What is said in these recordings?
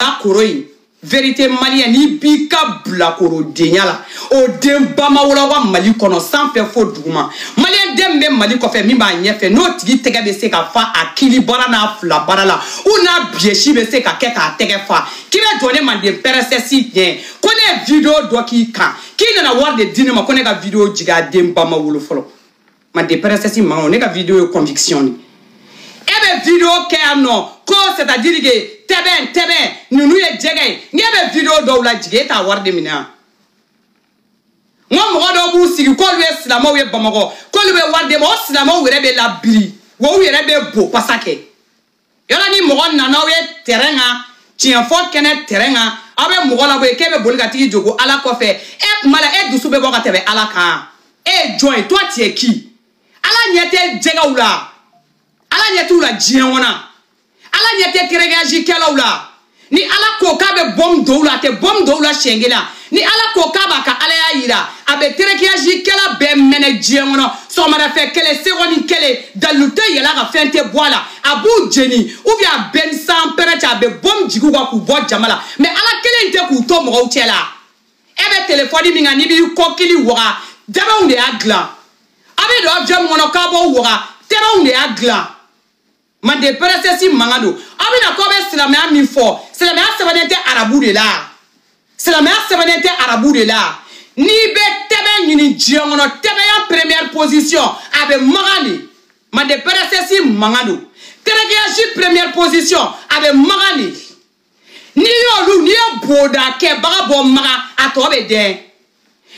Bilakoro in vérité malien n'i b'i ka bilakorodenya la o den ba ma wolo aw ka Mali kɔnɔ sanfɛ fo duguma malien den bɛ Mali kɔfɛ min b'a ɲɛfɛ n'o tigi tɛgɛ bɛ se ka fa a kili baara n'a fila baara la ou n'a biyɛsi bɛ se ka kɛ k'a tɛgɛ fa k'i bɛ jɔ ne manden princesse ɲɛ ko ne ye vidéo dɔ k'i kan k'i nana wari de di ne ma ko ne ka vidéo jigin a den ba ma wolo fɔlɔ manden princesse mankan ne ka vidéo ye conviction de e bɛ vidéo kɛ yan nɔ ko c'est à dire que tɛbɛn tɛbɛn ninnu ye jɛgɛ ye n'e bɛ vidéo dɔw lajigin e t'a wari de minɛ yan n ko mɔgɔ dɔw b'u sigi k'olu ye silamɛw ye Bamakɔ k'olu bɛ wari d'e ma o silamɛw yɛrɛ bɛ labiri wa u yɛrɛ bɛ bo pasa kɛ yɔrɔ ni mɔgɔ nana aw ye terrain kan tiɲɛfɔ kɛnɛ terrain kan aw bɛ mɔgɔ labɔ yen k'e bɛ boli ka t'i jɔ ko Ala kɔfɛ e kuma la e dusu bɛ bɔ ka tɛmɛ Ala kan e ye jɔn ye toi tu es qui Ala ɲɛ tɛ jɛgɛw la Ala ɲɛ t'u la diɲɛ kɔnɔ Ala ɲɛ tɛ kɛrɛkɛlaw la ni Ala ko k'a bɛ bɔm don u la a tɛ bɔm don u la siɲɛ kelen ni Ala ko k'a b'a ka Alaya yira a bɛ kɛrɛkɛla bɛɛ mɛnɛ diɲɛ kɔnɔ sɔgɔmadafɛ kelen seconde kelen dalilu tɛ yɛlɛ a kan fɛn tɛ bɔ a la a b'u jeni ou bien a bɛɛ ni san pɛrɛn cɛ a bɛ bɔm jigin u kan k'u bɔ jama la mais Ala kelen tɛ k'u to mɔgɔw cɛ la e bɛ telefɔni min kan n'i b'i kɔkili waga dɛbɛnw de y'a dilan a bɛ don avion min kɔnɔ k'a b'o waga tɛbɛnw de y'a dilan manden princesse mankan don aw bɛna k'aw bɛ silamɛya min fɔ silamɛya sɛbɛnnen tɛ arabu de la silamɛya sɛbɛnnen tɛ arabu de la n'i bɛ tɛbɛn ɲini diɲɛ kɔnɔ tɛbɛnya première position a bɛ magan de manden princesse mankan don tɛrɛkɛyasi première position a bɛ magan de n'i y'olu n'i ye boda kɛbaga bɔ magan a tɔ bɛ dɛn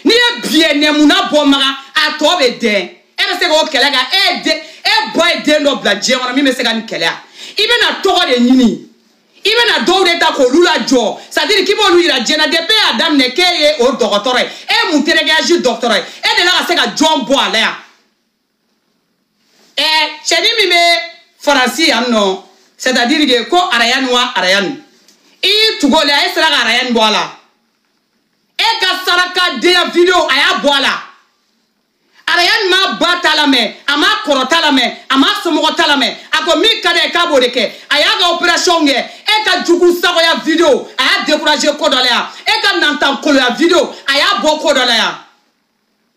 n'i ye biyɛ nɛmuna bɔ magan a tɔ bɛ dɛn e bɛ se k'o kɛlɛ kɛ e den e ba ye den dɔ bila diɲɛ kɔnɔ min bɛ se ka nin kɛlɛ i bɛna tɔgɔ de ɲini i bɛna dɔw de ta k'olu lajɔ c'est à dire k'i b'olu yira diɲɛ na depuis e y'a daminɛ k'e ye o dɔgɔtɔrɔ ye e ye mun tɛrɛkɛyasi dɔgɔtɔrɔ ye e delila ka se ka jɔn bɔ a la yan ɛ cɛnin min bɛ Faransi yan nɔ c'est à dire que ko Arayani wa Arayani i y'i tugu o la e sera ka Arayani bɔ a la e ka sarakadenya vidéo a y'a bɔ a la Arayani m'a ba ta lamɛn a m'a kɔrɔ ta lamɛn a m'a somɔgɔ ta lamɛn a ko min ka d'a ye k'a b'o de kɛ a y'a ka opération kɛ e ka jugu sagoya vidéo a y'a découragé ko dɔ la yan e ka nantankoloya vidéo a y'a bɔ ko dɔ la yan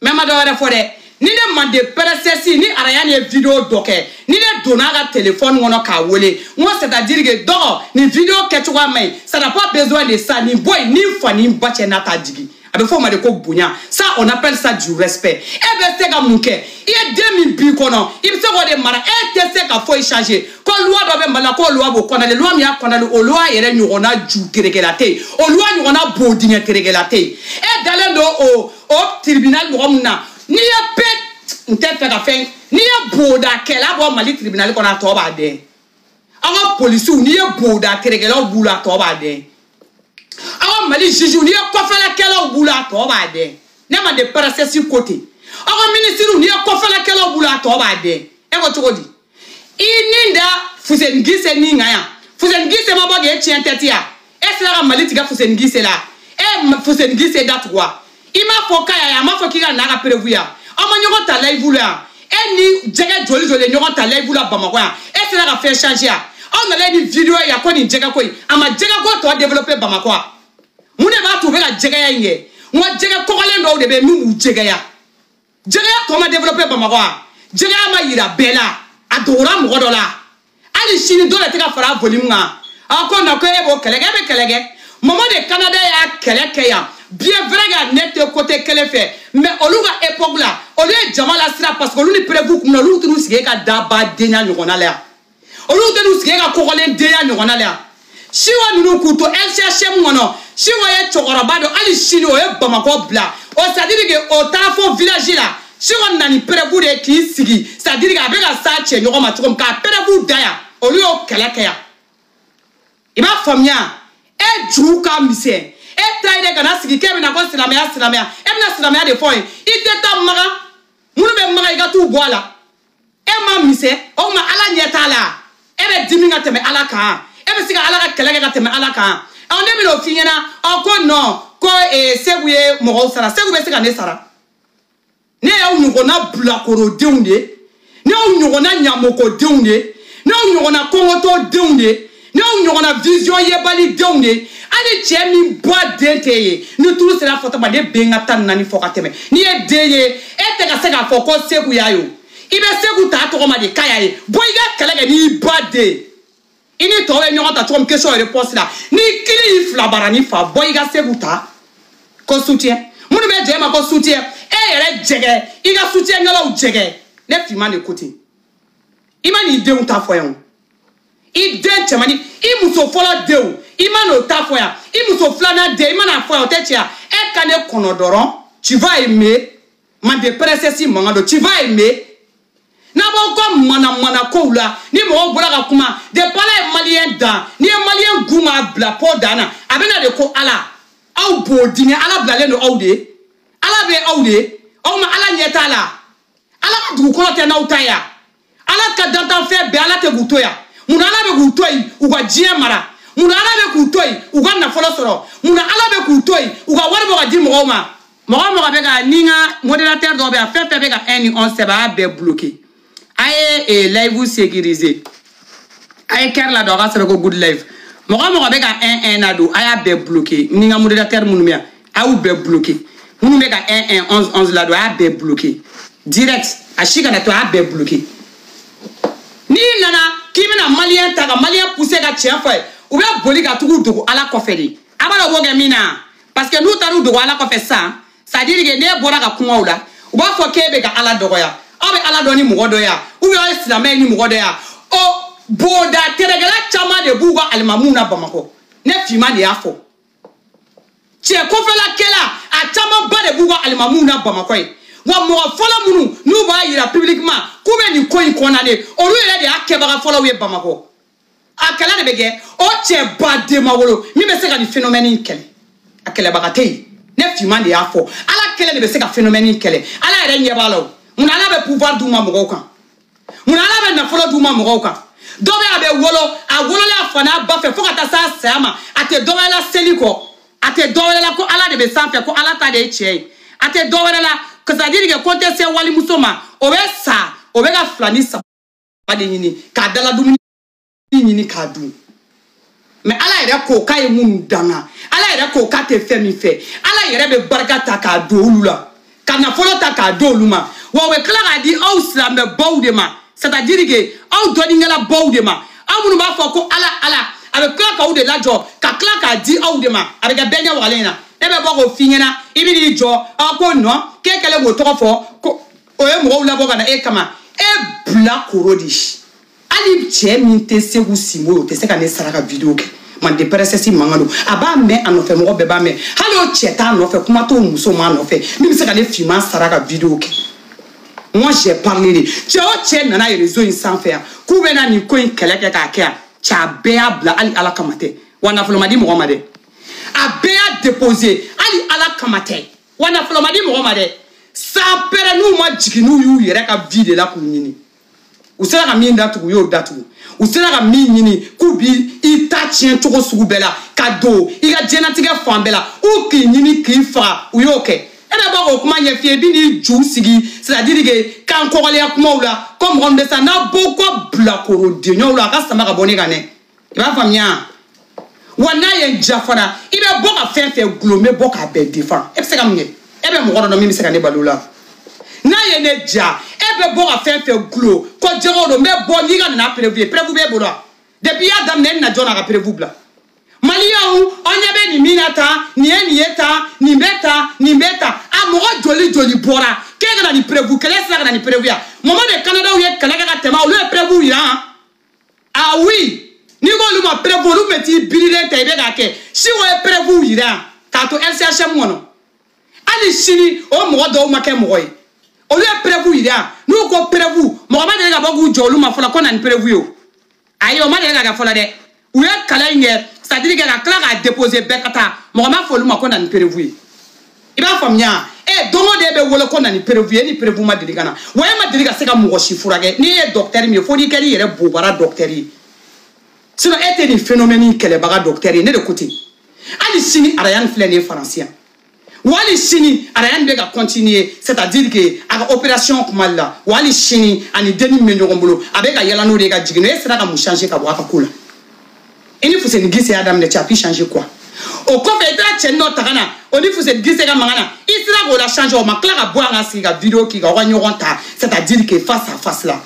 mɛ ma dɔ wɛrɛ fɔ dɛ ni ne manden princesse ni Arayani ye vidéo dɔ kɛ ni ne donna a ka téléphone kɔnɔ k'a wele n ko c'est à dire que dɔgɔ nin vidéo kɛcogoya man ɲi ça n'a pas besoin de ça nin bɔ yen ni fa ni ba cɛ n'a t'a jigin a bɛ fɔ o ma de ko bonya ça on appelle ça du respect e bɛ se ka mun kɛ i ye den min b'i kɔnɔ i bɛ se k'o de mara e tɛ se ka foyi changer ko loi dɔ bɛ Mali la k'o loi b'o condamner loi min y'a condamner o loi yɛrɛ ɲɔgɔnna ju terekela tɛ yen o loi ɲɔgɔnna bodingɛ terekela tɛ yen e dalen don o tribunal mɔgɔ min na n'i ye pe n tɛ fɛ ka fɛn n'i ye bodakɛla bɔ Mali tribunal kɔnɔ a tɔ b'a dɛn an ka polisiw n'i ye boda terekɛlaw b'u la a tɔ b'a dɛn aw ka Mali juge n'i ye kɔfɛlakɛlaw b'u la a tɔ b'a dɛn ne ma de princesse ko ten aw ka ministre n'i ye kɔfɛlakɛlaw b'u la a tɔ b'a dɛn e ko cogo di i ni da Fuseni Gise ni kan yan Fuseni Gise ma bɔ k'e tiɲɛ tɛ ti yan e sera ka Mali tigɛ Fuseni Gise la e Fuseni Gise datugu wa i m'a fɔ k'a y'a ye a m'a fɔ k'i ka n'a ka prévu yan aw ma ɲɔgɔn ta live la yan e ni jɛgɛ joli joli ye ɲɔgɔn ta live la Bamakɔ yan e sera ka fɛn changer yan aw nana ni vidéo ye yan ko nin jɛgɛ ko in a ma jɛgɛ ko tɔ développer Bamakɔ wa mun de b'a to u bɛ ka jɛgɛya in kɛ n ko jɛgɛ kɔgɔlen dɔw de bɛ yen min b'u jɛgɛya jɛgɛya tɔ ma développer Bamakɔ wa jɛgɛya ma yira bɛɛ la a dogora mɔgɔ dɔ la hali sini dɔ de tɛ ka fara a volume kan a ko non ko e b'o kɛlɛ kɛ e bɛ kɛlɛ kɛ Mɔmɔ de Canada y'a kɛlɛ kɛ yan bien vrai que ne tɛ côté kelen fɛ mais olu ka époque la olu ye jama lasira parce que olu ni prévu kun na olu tɛn'u sigi e ka dabadenya ɲɔgɔnna la yan olu tɛn'u sigi e ka kɔgɔlen denya ɲɔgɔnna la yan Siwa ninnu k'u to LCHM kɔnɔ Siwa ye cɛkɔrɔba dɔ hali sini o ye Bamakɔ bila o c'est à dire que o taara fo village la Siwa nana ni prévu de ye k'i sigi c'est à dire que a bɛ ka s'a cɛ ɲɔgɔn ma cogo min k'a prévu da yan olu y'o kɛlɛ kɛ yan i b'a faamuya e ju ka misɛn e ta ye de kana sigi k'e bɛna ko silamɛya silamɛya e bɛna silamɛya de fɔ ye i tɛ taa magan minnu bɛ magan i ka t'u bɔ a la e ma misɛn o tuma Ala ɲɛ t'a la e bɛ dimi ka tɛmɛ Ala kan e bɛ se ka Ala ka kɛlɛ kɛ ka tɛmɛ Ala kan ɔ ne bɛna o f'i ɲɛna ɔ ko non ko Segu ye mɔgɔw sara Segu bɛ se ka ne sara ne y'aw ɲɔgɔnna bilakorodenw de ye ne y'aw ɲɔgɔnna ɲamɔgɔdenw de ye ne y'aw ɲɔgɔnna kɔngɔtɔdenw de ye ne N'aw ɲɔgɔnna vision yebali denw de hali cɛ min bɔ den tɛ ye ni turu sera fɔtɔ ma ne bɛ n ka 14 fɔ ka tɛmɛ. N'i ye den ye e tɛ ka se k'a fɔ ko Seku y'a ye o. I bɛ Seku ta tɔgɔ ma de k'a y'a ye. Bɔ i ka kɛlɛ kɛ n'i ba den. I ni tɔw ye ɲɔgɔn ta cogo min question réponse la. Ni kili y'i fila bara ni fa bɔ i ka Seku ta ko soutien. Minnu bɛ jɛ ma ko soutien e yɛrɛ jɛgɛ i ka soutien-kɛlaw jɛgɛ. Ne finman de ko ten. I ma n'i denw ta fɔ yan o. I den cɛmannin i muso fɔlɔ denw i ma n'o ta fɔ yan i muso filanan den i ma n'a fɔ yan o tɛ tiɲɛ e ka ne kɔnɔ dɔrɔn tu vas aimer Mande princesse mankan don tu vas aimer. N'a b'aw ka manamana kow la ni mɔgɔw bɔra ka kuma depuis Ala ye maliyɛn dan n'i ye maliyɛn gun k'a bila pɔ dan na a bɛ na de ko Ala aw b'o dingɛ Ala bilalen don aw de ye Ala bɛ aw de ye aw ma Ala ɲɛ t'a la Ala ka dugukolo tɛ n'aw ta ye Ala ka dantanfɛn bɛɛ Ala tɛ k'u to yan. Mun Ala bɛ k'u to yen u ka diɲɛ mara. Mun Ala bɛ k'u to yen u ka nafolo sɔrɔ. Mun Ala bɛ k'u to yen u ka wari bɔ ka di mɔgɔw ma. Mɔgɔ o mɔgɔ bɛ ka ni n ka modérateur dɔw bɛ yan fɛn fɛn bɛ ka 1 ni 11 sɛbɛn a y'a bɛɛ bloqué. A ye live sécuriser. A ye cœur ladon a ka sɛbɛn ko good live. Mɔgɔ o mɔgɔ bɛ ka 1 1 ladon a y'a bɛɛ bloqué. Ni n ka modérateur minnu bɛ yan a y'u bɛɛ bloqué. Minnu bɛ ka 1 1 11 11 ladon a y'a bɛɛ bloqué. Direct a si kana to a y'a bɛɛ bloqué. N'i nana k'i bɛna maliyɛn ta ka maliyɛn pousser ka tiɲɛ fɔ ye u bɛ boli ka tugu dogo Ala kɔfɛ de. A b'a dɔn u b'o kɛ min na parce que n'u taar'u dogo Ala kɔfɛ sisan c'est à dire que n'e bɔra ka kuma o la u b'a fɔ k'e bɛ ka Ala dɔgɔya. Aw bɛ Ala dɔn ni mɔgɔ dɔ ye ou bien aw ye silamɛ ye ni mɔgɔ dɔ ye o bonda tɛrɛkɛla caman de b'u ka alimamuw na Bamakɔ. Ne finman de y'a fɔ. Cɛ kɔfɛlakɛla a camanba de b'u ka alimamuw na Bamakɔ ye. Wa mɔgɔ fɔlɔ minnu n'u b'a yira publiquement k'u bɛ nin ko in condamner olu yɛrɛ de y'a kɛbaga fɔlɔw ye Bamakɔ. A kɛlɛ de bɛ kɛ o cɛ ba den ma wolo min bɛ se ka nin phénomène in kɛlɛ. A kɛlɛbaga tɛ yen. Ne finman de y'a fɔ. Ala kɛlɛ de bɛ se ka phénomène in kɛlɛ. Ala yɛrɛ ɲɛ b'a la o. Munna Ala bɛ pouvoir d'u ma mɔgɔw kan. Munna Ala bɛ nafolo d'u ma mɔgɔw kan. Dɔ bɛ a bɛ wolo a wolola a fa n'a ba fɛ fo ka taa s'a saya ma a tɛ dɔ wɛrɛ la seli kɔ. A tɛ dɔ wɛrɛ la ko Ala de bɛ sanfɛ ko Ala ta de ye tiɲɛ ye. A tɛ dɔ wɛrɛ la c'est à dire que ko tɛ se walimuso ma o bɛ sa o bɛ ka 2 ni 3 de ɲini k'a dala dumuni ɲini k'a dun. Mais Ala yɛrɛ ko k'a ye minnu danga Ala yɛrɛ ko k'a tɛ fɛn min fɛ Ala yɛrɛ bɛ barika ta k'a don olu la ka nafolo ta k'a don olu ma wa u bɛ tila k'a di aw silamɛbaw de ma c'est à dire que aw dɔnnikɛlabaw de ma aw minnu b'a fɔ ko Ala Ala a bɛ tila k'aw de lajɔ ka tila k'a di aw de ma a bɛ kɛ bɛɛ ɲɛ wagalen na. Ne bɛ bɔ k'o f'i ɲɛna i bɛ n'i jɔ aw ko non k'e kɛlen k'o tɔgɔ fɔ ko o ye mɔgɔw labɔ ka na e kama e bila koro de. Hali cɛ min tɛ Seku Sinbo ye o tɛ se ka ne sara ka vidéo kɛ. Mande princesse mankan don a b'a mɛn a nɔfɛ mɔgɔ bɛɛ b'a mɛn hali o cɛ t'a nɔfɛ kuma t'o muso m'a nɔfɛ min bɛ se ka ne finman sara ka vidéo kɛ. Moi j'ai parlé de cɛ o cɛ nana réseau in sanfɛ yan k'u bɛ na nin ko in kɛlɛ kɛ k'a kɛ yan cɛ a bɛɛ y'a bila hali Ala kama tɛ wa nafolo ma di mɔgɔ ma dɛ. A bɛɛ y'a déposé hali Ala kama tɛ wa nafolo ma di mɔgɔ ma dɛ. San pɛrɛ n'u ma jigin n'u y'u yɛrɛ ka vie de la k'u ɲini. U sera ka min datugu u y'o datugu. U sera ka min ɲini k'u bi i ta tiɲɛ cogo sugu bɛɛ la ka don i ka diɲɛlatigɛ fan bɛɛ la u k'i ɲini k'i faga u y'o kɛ. E bɛ bɔ k'o kuma ɲɛf'i ye i bɛ n'i ju sigi c'est à dire que kan kɔgɔlenya kumaw la ko mɔgɔ min bɛ sa n'a b'o kɔ bilakorodenɲɔw la a ka sama ka bɔ ne kan dɛ. I b'a faamuya? Wa n'a ye n ja fana i bɛ bɔ ka fɛn fɛn gulon n bɛ bɔ k'a bɛɛ défend. E bɛ se ka mun kɛ? E bɛ mɔgɔ dɔ dɔn min bɛ se ka ne balo la. N'a ye ne ja e bɛ bɔ ka fɛn fɛn gulon ko jɛgɛw don n bɛ bɔ n'i ka nana preuve ye preuve b'e bolo wa? Depuis i y'a daminɛ e na jɔn n'a ka preuve bila. Maliyɛnw aw ɲɛ bɛ nin min na tan nin ye nin ye tan nin bɛ tan nin bɛ tan a mɔgɔ joli joli bɔra k'e ka na nin preuve kɛlɛ sera ka na nin preuve ya. Mɔgɔ de Canadaw ye kɛlɛ kɛ ka tɛmɛ olu ye preuve yira. Ah oui n'i ko olu ma preuve olu bɛ t'i birilen ta i bɛ k'a kɛ si o ye preuve yira k'a to LCHM kɔnɔ hali sini o mɔgɔ dɔw ma kɛ mɔgɔ ye olu ye preuve yira n'u ko preuve mɔgɔ ma deli ka bɔ k'u jɔ olu ma fɔlɔ ko na ni preuve ye o ayi o ma deli ka kɛ fɔlɔ dɛ. U ye kalan in kɛ c'est à dire que ka tila k'a déposer bɛɛ ka taa mɔgɔ ma fɔ olu ma ko na ni preuve ye. I b'a faamuya? E don o don e bɛ wele ko na ni preuve ye e ni preuve ma deli ka na wa e ma deli ka se ka mɔgɔ si furakɛ n'i ye docteur min ye fo n'i kɛr'i yɛrɛ bobara docteur ye sinon e tɛ nin phénomène in kɛlɛbaga docteur ye. Ne de ko ten hali sini Arayani filɛ nin ye Faransi yan wa hali sini Arayani bɛ ka continuer c'est à dire que a ka opération kuma la wa hali sini ani denni min bɛ ɲɔgɔn bolo a bɛ ka yala n'o de ye ka jigin e sera ka mun changer ka bɔ a ka ko la. I ni Fuseni Gise y'a daminɛ, tu as pu changer quoi? O kɔfɛ i taara cɛnin dɔ ta ka na, o ni Fuseni Gise ka mankan na, i sera k'o la changer, o ma tila ka bɔ yan ka sigi ka vidéo k'i kan, aw ka ɲɔgɔn ta, c'est-à-dire que face à face la.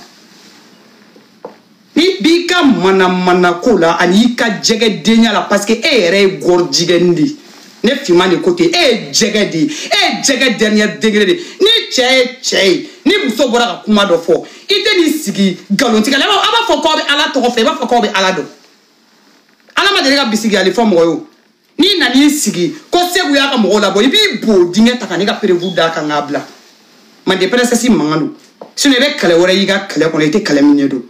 Ni b'i ka manamana ko la ani i ka jɛgɛdenya la, parce que e yɛrɛ ye gɔrɔjigɛni de ye. Ne finman de ko ten, e ye jɛgɛ de ye, e ye jɛgɛ dernier degré de ye. Ni cɛ ye cɛ ye, ni muso bɔra ka kuma dɔ fɔ, i tɛ n'i sigi nkalontigɛ la. A b'a fɔ k'aw bɛ Ala tɔgɔ fɛ, i b'a fɔ k'aw bɛ Ala dɔn. Ala ma deli ka bisigiyali fɔ mɔgɔ ye o. N'i nan'i sigi ko Segu y'a ka mɔgɔw labɔ, i b'i bo dingɛ ta ka ne ka preuve d'a kan k'a bila. Mande princesse mankan don. Sinon i bɛ kɛlɛ wɛrɛ y'i ka kɛlɛ kɔnɔ, i tɛ kɛlɛ min ɲɛ dɔn.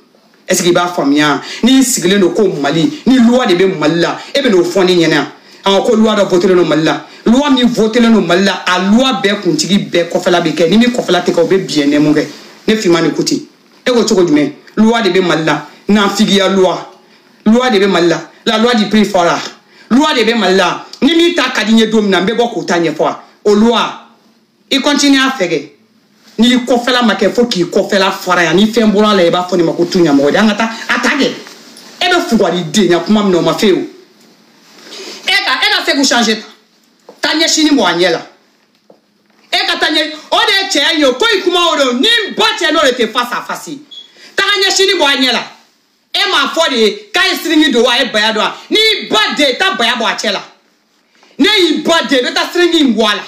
Est-ce que i b'a faamuya? N'i sigilen don ko Mali, ni loi de bɛ Mali la, e bɛ n'o fɔ ne ɲɛna. An ko loi dɔ voté don Mali la. Loi min voté don Mali la, a loi bɛɛ kuntigi bɛɛ kɔfɛla bɛ kɛ. Ni min kɔfɛla tɛ kɛ, o bɛ biɲɛ nɛmu kɛ. Ne finman de ko ten. E ko cogo jumɛn? Loi de bɛ Mali la. Nafigiya loi. Loi de bɛ Mali la. La loi du prix fort la. Loi de bɛ Mali la. Ni min ta ka di n ye don min na, n bɛ bɔ k'o ta ɲɛfɔ. O loi, i continue a fɛ kɛ. N'i kɔfɛla ma kɛ fo k'i kɔfɛla fara yan, ni fɛn bɔra a la, i b'a fɔ ne ma ko tu ɲamɔgɔ de. An ka taa a ta kɛ. E bɛ fugari denya kuma min na, o ma f'e ye o. E ka Segu changer ta. Taa ɲɛsini bɔ a ɲɛ la. E ka taa ɲɛ, o de ye cɛya ye o. Ko i kuma o de, ni n ba cɛ n'o de tɛ face à face. Taga ɲɛsini bɔ a ɲɛ la. E m'a fɔ de ye k'a ye siringi don wa, a ye baya don wa? N'i ba den, taa baya bɔ a cɛ la. Ne y'i ba den, i bɛ taa siringi in bɔ a la.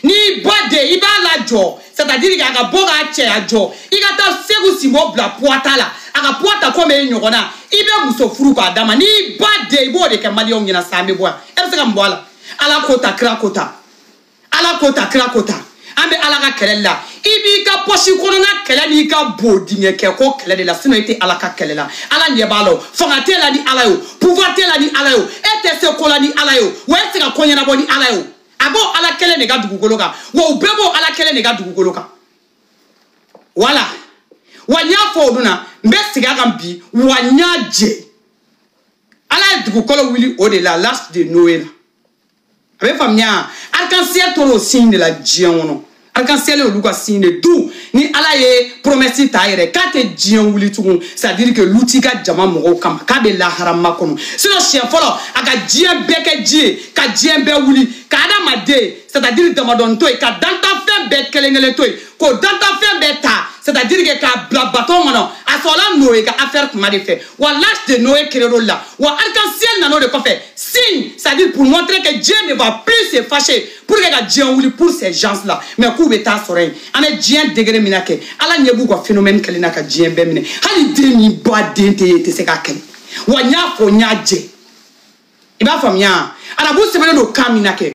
N'i ba den, i b'a lajɔ, c'est-à-dire k'a ka bɔ k'a cɛya jɔ, i ka taa Segu Sinbo bila poids ta la, a ka poids ta komi e ɲɔgɔnna, i bɛ muso furu k'a d'a ma. N'i ba den, i b'o de kɛ maliyɛnw ɲɛna sa, an bɛ bɔ yan. E bɛ se ka mun bɔ a la? Ala ko ta, kira ko ta. Ala ko ta, kira ko ta. An bɛ Ala ka kɛlɛ la. I b'i ka poche kɔnɔna kɛlɛ n'i ka bo dingɛ kɛ ko kɛlɛ de la, sinon i tɛ Ala ka kɛlɛ la. Ala ɲɛ b'a la o. Fanga t'e la ni Ala ye o. Pouvoir t'e la ni Ala ye o. E tɛ se ko la ni Ala ye o. Wa e tɛ se ka ko ɲɛnabɔ ni Ala ye o. A b'o Ala kɛlɛ de ka dugukolo kan. Wa u bɛɛ b'o Ala kɛlɛ de ka dugukolo kan. Voilà. Wa n y'a fɔ o don na, n bɛ segin a kan bi, wa n y'a jɛ. Ala ye dugukolo wuli o de la, l'arche de Noé la. A bɛ faamuya, arc-en-ciel tora o signe de la diɲɛ kɔnɔ. Arc-en-ciel ye olu ka signe de du. Ni Ala ye promesse ta yɛrɛ k'a tɛ diɲɛ wuli tugun, c'est-à-dire que luti ka jama mɔgɔw kama k'a bɛ laharama kɔnɔ. Sinon siɲɛ fɔlɔ a ka diɲɛ bɛɛ kɛ ji ye, ka diɲɛ bɛɛ wuli, ka adamaden, c'est-à-dire damadɔni to yen, ka dantanfɛn bɛɛ kelen kelen to yen, k'o dantanfɛn bɛɛ ta, c'est-à-dire que k'a bila baton kɔnɔ, a sɔrɔla Noé ka affaire kuma de fɛ. Wa l'arche de Noé créé o la, wa arc-en-ciel nana o de kɔfɛ, signe, c'est-à-dire pour montrer que Dieu ne va plus se fâcher, pour que ka diɲɛ wuli pour ces gens-là, mais k'u bɛ taa sɔrɔ yen. An bɛ diɲɛ degré min na kɛ, Ala ɲɛ b'u ka phénomène kɛlen na ka diɲɛ bɛɛ minɛ. Hali den min ba den tɛ ye, i tɛ se k'a kɛlɛ. Wa n y'a fɔ, n y'a jɛ. I b'a faamuya? Arabu sɛbɛnnen don kan min na kɛ.